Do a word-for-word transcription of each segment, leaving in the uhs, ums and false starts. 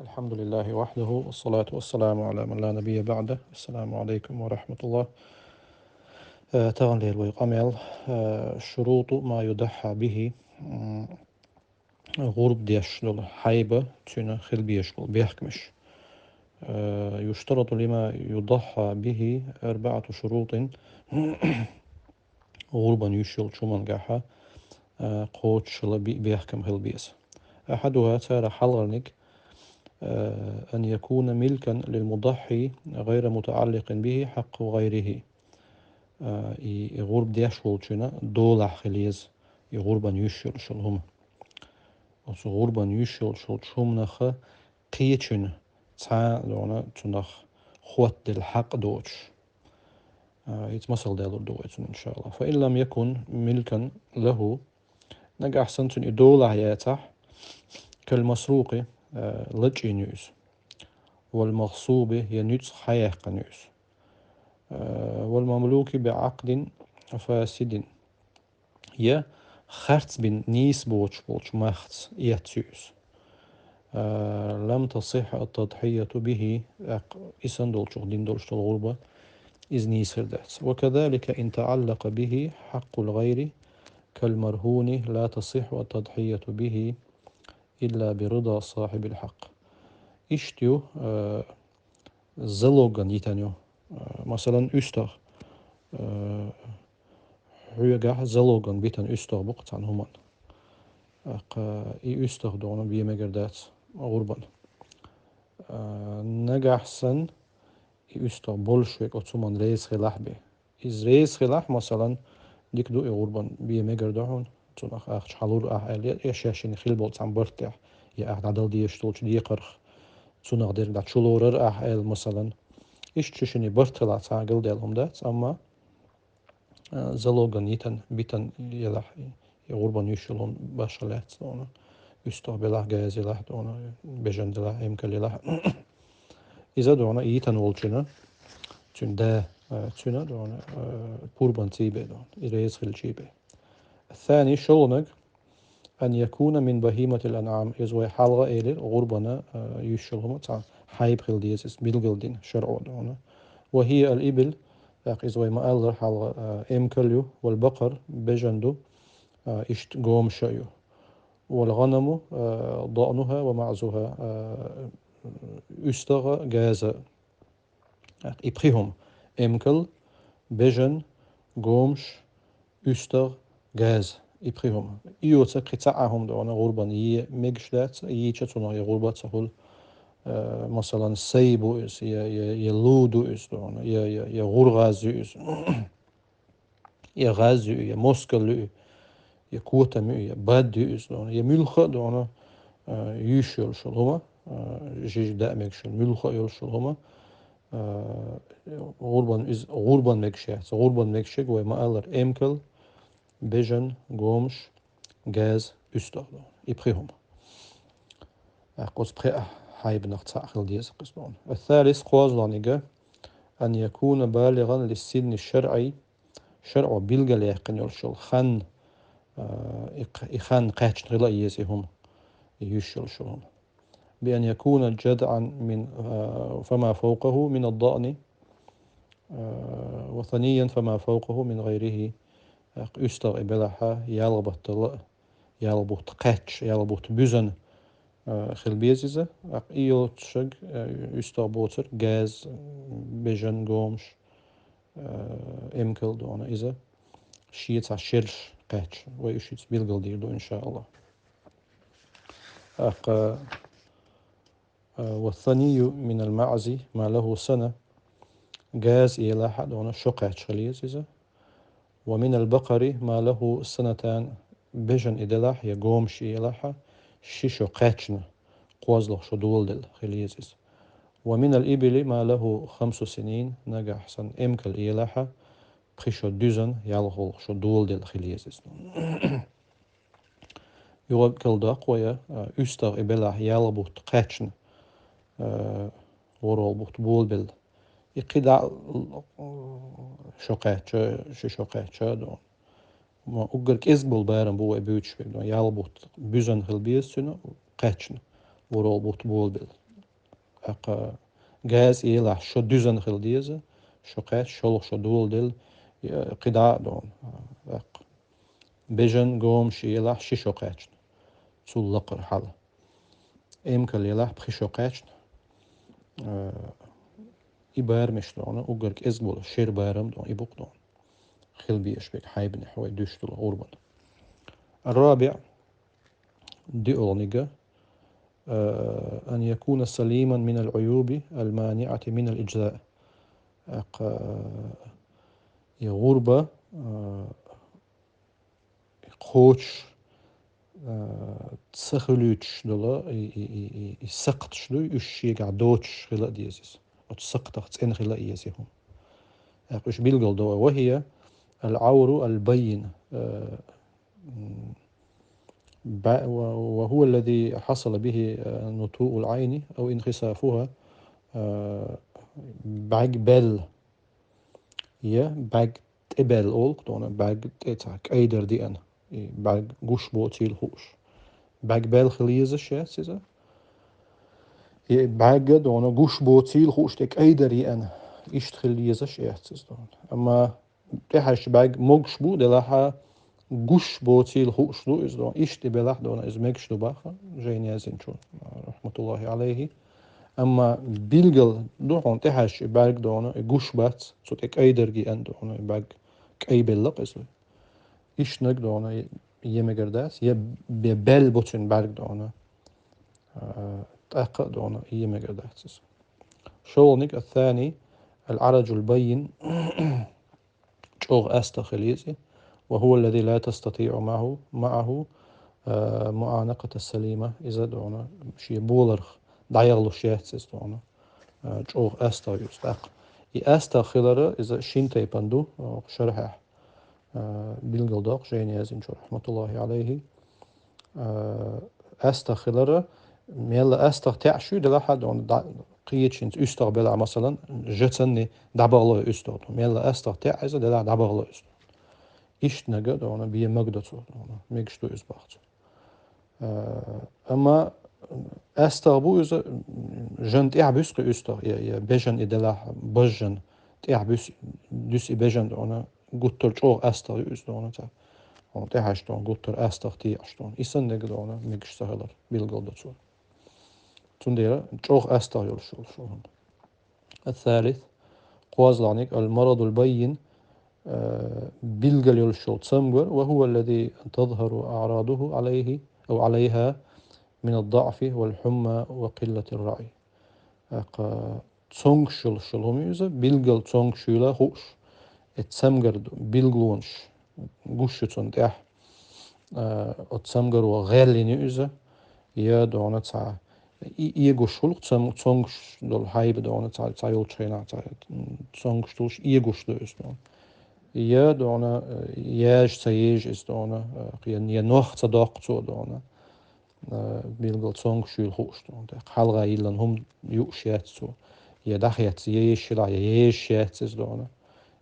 الحمد لله وحده، والصلاة والسلام على من لا نبي بعده. السلام عليكم ورحمة الله. Э, тагӀан лер вай къамел, э, شروط ما يضحى به, м, гӀурба деш долу хьайба, цуьнан хила безаш болу бехкамаш. Э, يشترط لما يضحى به أربعة شروط. ГӀурбан юьш йолчу хӀумангахьа, э, кхочушла би-, бехкам хила беза. أحدها, царах хьалхарниг, э, أن يكون ملكا للمضحي غير متعلق به حق غيره. Э, и, и гӀурба деш волчуьнан долахь хила еза и гӀурбан юьш йолуш йолу хӀума. Оцу гӀурбан юьш йолуш йолчу хӀуманах кхечуьнан цхьа а дона цунах хоттаделла хьакъ доцуш. А, иза масал далур ду вай цунна, иншааллахӀ. فإن لم يكن ملكا له, нагахь санна цуьнан и долахь яцахь, كالمسروق, а, лачкъийна ю иза, والمغصوب, я нуьцкъа хьаяьккхина ю иза, а, والمملوك بعقد فاسد, я харц бина нийса боцуш болчу махца эцна ю иза. А, لم تصح التضحية به, тӀаккха и санна долчух дина долуш долу гӀурба иза нийса хир дац. وكذلك إن تعلق به حق الغير كالمرهون لا تصح التضحية به إلا برضا صاحب الحق. Иштта ю, а, залоган йитина ю. Э, масалан, уьстагӀ. Э, хьоьгахь залоган битина уьстагӀ бу-кх цхьана хӀуманна. ТӀаккха и уьстагӀ дона бен мегар дац гӀурбан. Э, нагахь санна и уьстагӀ болуш верг оцу хӀуманна реза хилахь бен. Иза реза хилахь, масалан, дика ду и гӀурбан бен мегар ду хьуна, цунах ахча хьалур ахь аьлла, я шаьшшинна хила болу цхьана барт тӀехь, я ахь дӀадала дезаш долчу декхарх, цунах дерг дӀа чулорар ахь аьлла, масалан. Иштта шаьшшинна барт хилахь цхьа а галдаьлла хӀума дац, амма, а, залоган йитина, битина елахь, и гӀурбан юьш йолу хӀума башха лаьцна дона, уьстагӀ белахь, газа елахь дона, бежан делахь, эмкал елахь. Иза дона йитина волчуьнан, цуьнан да, а, цуьнан дона, а, пурбанций бен дона, и реза хилчий бен. الثاني, шолгӀаниг, أن يكون من بهيمة الأنعام, иза вай хьалха элира гӀурбана, а, юьш йолу хӀума цхьа хьайба хила деза иза билгал дина шарӀо дона. وهي الإبل, тӀаккха иза вай ма-аллара хьалха, а, эмкал ю, والبقر, бежан ду, а, иштта гомаш а ю. والغنم, а, ضأنها ومعزها, а, уьстагӀ, газа. И пхи хӀума: эмкал, бежан, гомаш, уьстагӀ, газа. И пхи хӀума. И йоцург кхин цхьа а хӀума дона гӀурбан е мегаш дац, йийча цунах я гӀурба а ца хуьлу. Э, масалан, сай бу иза, я, я, я лу ду иза дона, я, я, я гӀургӀаз ю иза. Я гӀаз ю, я москал ю, я котам ю, я бад ю иза дона, я муьлхха а дона, а, юьш йолуш йолу хӀума, а, жижиг даа мегаш йолу, муьлхха а йолуш йолу хӀума, а, гӀурбан, иза гӀурбан мегаш яц. ГӀурбан мегаш ерг вай ма-аллара эмкал, бежан, гомаш, газа, уьстагӀ дона. И пхи хӀума. ТӀаккха оцу пхи а хьайбанах цхьаъ хила деза кхуза дона. الثالث, кхозлагӀниг, أن يكون بالغا للسن الشرعي, шарӀо билгалъяьккхина йолуш йолу хан, а, и кх-, и хан кхаьчна хила а еза и хӀума, и юьш йолуш йолу хӀума. بأن يكون جذعا من, а, فما فوقه من الضأن, а, وثنيا فما فوقه من غيره. ТӀаккха уьстагӀ и белахьа, ялх баттала а, ялх бутт кхаьчча, ялх бутт буьзна, а, хила беза иза. ТӀаккха и йоцург, а, уьстагӀ боцург газа, бежан, гомаш, э, эмкал дона иза, шен цхьа шераш кхаьчча, вай уьш иза билгалдийр ду, иншааллахӀ. ТӀаккха, э, والثني من المعز ما له سنة, газа елахь а дона шо кхаьчча хила еза иза. ومن البقر ما له سنتان, бежан и делахь, я гомаш и елахь а, ши шо кхаьчна, кхозлагӀа шо доладелла хила еза иза. ومن الإبل ما له خمس سنين, нагахь санна эмкал елахь а, пхи шо дуьзна, ялх гӀуллакх шо доладелла хила еза иза. Юха а кхел доккху вай, а, уьстагӀ и белахь ялх бутт кхаьчна, а, ворхӀалгӀа бутт болабелла. И кхидӀа а шо кхаьчча, ши шо кхаьчча а дона. Ма уггар кӀезиг болу барам бу вай буьйцуш верг дона. Ялх бутт буьзна хила беза цуьнан кхаьчна, ворхӀалгӀа бутт болабелла. ТӀаккха газа елахь шо дуьзна хила деза, шо кхаьчча, шолгӀа шо доладелла, я кхидӀа а дона. ТӀаккха бежан гомаш елахь ши шо кхаьчна, цул лакхара хьала. Эмкал елахь пхи шо кхаьчна, э, и барамаш дона, уггар кӀезига бола шера барам дона, и бу-кх дона. Хила безаш берг хьайбанехь вай дуьстала гӀурбан. الرابع, диъолгӀаниг, э, أن يكون سليما من العيوب المانعة من الإجزاء. ТӀаккха, э, и гӀурба, э, кхочуш, э, ца хуьлуьйтуш дола и, и, и, и, и сакхташ дуй, уьш шегахь доцуш хила а деза иза. Оцу сакхтах цӀена хила а еза и хӀума. ТӀаккха уьш билгал до: وهي العور البين, э, м, ба-, و-، وهو الذي حصل به, э, نتوء العين أو انخسافها, э, бӀаьрг баьлла, я бӀаьрг тӀебаьлла олу-кх дона, бӀаьрг тӀе цхьа кӀайдар деана, и бӀаьрг гуш боцийла хууш. БӀаьрг баьлла хила езаш яц иза. И бӀаьрг а дона гуш боцийла хууш тӀе кӀайдар еана, иштта хила езаш яц иза дона. Амма тӀехьаьжча бӀаьрг могуш бу, делахь а гуш боцийла хууш ду иза дона. Иштта и белахь дона, иза мегаш ду боху жайна яздинчо, رحمة الله عليه. Амма билгал ду хьуна тӀехьаьжча и бӀаьрг дона, и гуш бац, цу тӀе кӀайдар еана дона, и бӀаьрг кӀайбелла-кх иза. Иштаниг дона е мегар дац, я бе-, баьлла бу цуьнан бӀаьрг дона, а, тӀаккха а дона е мегар дац иза. ШолгӀаниг, الثاني العرج البين, чӀогӀа астагӀа хила еза, وهو الذي لا تستطيع معه, معه, э, معانقة السليمة, иза дона шен боларх дӀаялуш яц иза дона, э, чӀогӀа астагӀа ю иза тӀаккха. И астагӀа хилар иза шина тайпана ду, э, шархьехь, э, билгал до-кх жайна яздинчо, رحمة الله عليه. Э, астагӀа хилар, мелла астагӀа теӀаш ю, делахь а дона, дӀа-, кхечуьнца уьстагӀ белахь, масалан, жа цӀанна дӀабахало уьстагӀ ду. Мелла астагӀа теӀа иза, делахь дӀабахало уьстагӀ. Иштаниг а дона бен мегадо цо дона, мегаш ду иза боху цо. Э, амма астагӀа бу иза, жан тӀехь буьсу кхин уьстагӀ, я, я бежан и делахь, бажжан тӀехь буьсу, дуьсу и бежан дона, гуттар чӀогӀа астагӀа ю иза дона цхьа. Хьуна тӀехьаьжча дона, гуттар астагӀа теӀаш дона. И санниг дона мегаш ца хилар билгал до цо. Цундела чӀогӀа астагӀа йолуш йолуш хӀума. الثالث, кхозлагӀниг, المرض البين, э, билгал йолуш йолу цамгар, وهو الذي تظهر أعراضه عليه أو عليها من الضعف والحمى وقلة الرعي. ТӀаккха цомгуш йолуш йолу хӀума ю иза, билггал цомгуш юйла хууш. И цамгар ду, билгалонаш гуш ю цунна тӀехь. Э, оцу цамгаро гӀеллина ю иза, я дона цхьа и-, эгуш хуьлу-кх цом-, цомгуш долу хьайба дона цхьа, цхьа йолчу хенахь цхьа, м, цомгуш долуш эгуш ду иза дона. Я дона, э, яжа ца еза иза дона, э, я, я нох ца доккху цо дона. Э, билггал цомгуш юйла хууш дона. ТӀаккха хьалха йиллина хӀума юуш яц цо. Я дӀахецна езаш хилахь, я езаш яц иза дона.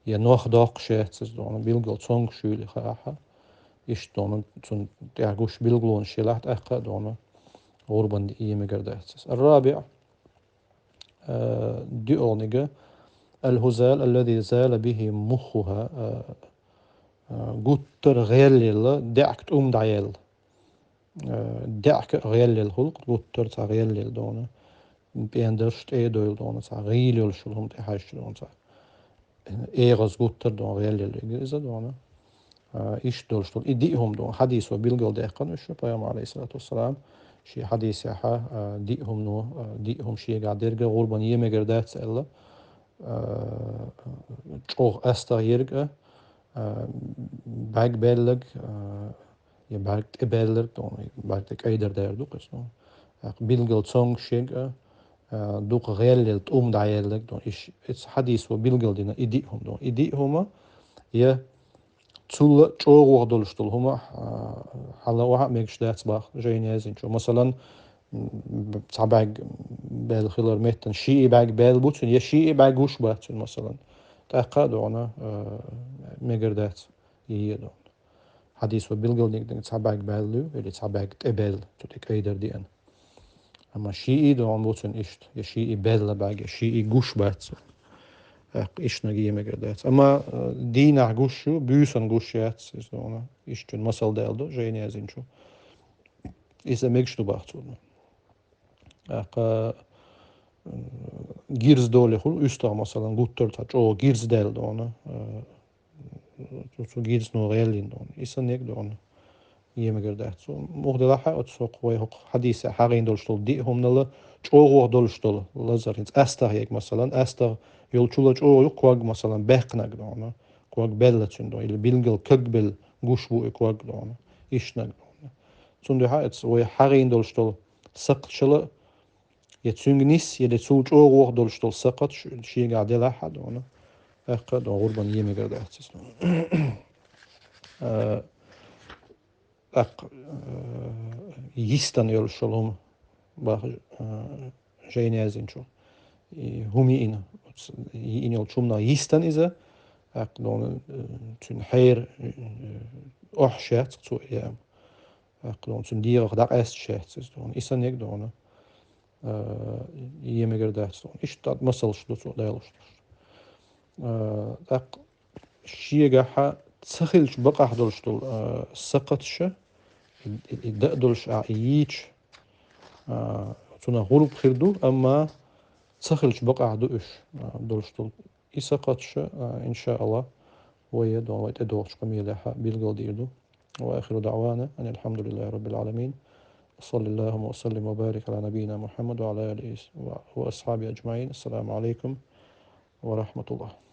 Я нох доккхуш яц иза дона. Билггал цомгуш юйла хаахь. Иштта дона цунна тӀехь гуш билгалонаш елахь, тӀаккха а дона гӀурбан е мегар дац иза. الرابع, э, диъолгӀаниг, الهزال الذي زال به مخها, э, э, гуттар а гӀелъелла, даьӀахк тӀум дӀаелла. Э, даьӀахк а гӀелъелла хуьлу-кх, гуттар а цхьа гӀелъелла дона. ПӀендарш тӀе а дойла дона, цхьа гӀийла йолуш йолу хӀума тӀехьаьжча дона цхьа. ЭгӀаз гуттар а дона гӀелъелла иза дона. А, иштта долуш долу. И диъ хӀума дона. Хьадисо билгал даьккхина уьш, пайхамар, алейхиссалату вассалам, шен хьадисехь, а, диъ хӀумано, а, диъ хӀума шегахь дерг а гӀурбан е мегар дац аьлла. А, чӀогӀа астагӀа ерг а, а, бӀаьрг баьлларг, а, я бӀаьрг тӀе баьлларг, дона, бӀаьрг тӀе кӀайдар дер ду-кх иза, дона. ТӀаккха билггал цомгуш ерг а, а, дукха гӀелъелла, тӀум дӀаелларг, дона. Иш-, иза хьадисо билгал дина, и диъ хӀума, дона. И диъ хӀума, я цул а чӀогӀа долуш долу хӀума, а, хьала охьа а мегаш дац боху жайна яздинчо. Масалан, м, цхьа бӀаьрг баьлла хилар меттана, шиъ бӀаьрг баьлла бу цуьнан, я шиъ бӀаьрг гуш бац цуьнан, масалан. ТӀаккха а дона, а, мегар дац, е дона. Хьадисо билгалдинарг цхьа бӀаьрг баьлла ю, или цхьа бӀаьрг тӀе баьлла, цу тӀе кӀайдар деана. Амма шиъ а догӀун бу цун иштта, я шиъ а белла бӀаьг, я шиъ а гуш бац цун. ТӀаккха иштаниг е мегар дац. Амма, э, дийнахь гуш ю, буьйсан гуш яц, иза догӀун. Иштта цун масал даьлла ду, жайна яздинчу. Иза мегаш ду бах цунна. ТӀаккха, э, гирз доле хуьлу уьстагӀ, масалан, гуттар а цхьа чӀогӀа гирз даьлла догӀун. Э, цу, цу гирзано гӀеллина догӀун. Иштаниг догӀун. Е мегар дац цун. Муха делахь а, оцу хӀокху вай хӀокху хьадисехь хьагӀийна долуш долу диъ хӀуманал чӀогӀа долуш долу лазар. ХӀинца астагӀа ерг, масалан, астагӀа йолчул чӀогӀа ю ког, масалан, баьккхинарг догӀун. Ког белла цуьнан догӀун. Или билггал ког белла гуш бу и ког догӀун. Иштаниг догӀун. Цундела оцу вай хьагӀийна долуш долу сакхташал я цуьнга нис, или цул чӀогӀа долуш долу сакхташ шегахь делахь а догӀун. ТӀаккха догӀун гӀурбан е мегар дац иза. Э, тӀаккха, э, йистан йолуш йолу хӀума бах, э, жайна яздинчу. И хӀума йиъна, йиъна йолчу хӀуманах йистан иза, тӀаккха догӀун, э, цуьнан хьер, э, охьуш яц цо, я, тӀаккха догӀун цуьнан дегӀах дӀакъаьсташ яц иза догӀун. Иштаниг догӀун. Э, е мегар дац догӀун. Иштта масалш ду цо далош долуш. Э, тӀаккха шегахь ца хилча бакъахь долуш долу, э, сакхташ, и, и, и дан долуш а, и йийча, э, цунах гӀурба хир ду, амма ца хилча бакъахь ду уьш, э, долуш долу. И сакхташ, э, иншааллахӀ, вай догӀун, вай тӀедогӀучу къамелехь билгалдийр ду. وآخر دعوانا أن الحمد لله رب العالمين. وصلى اللهم وسلم وبارك على نبينا محمد وعلى آله وأصحابه أجمعين. السلام عليكم ورحمة الله.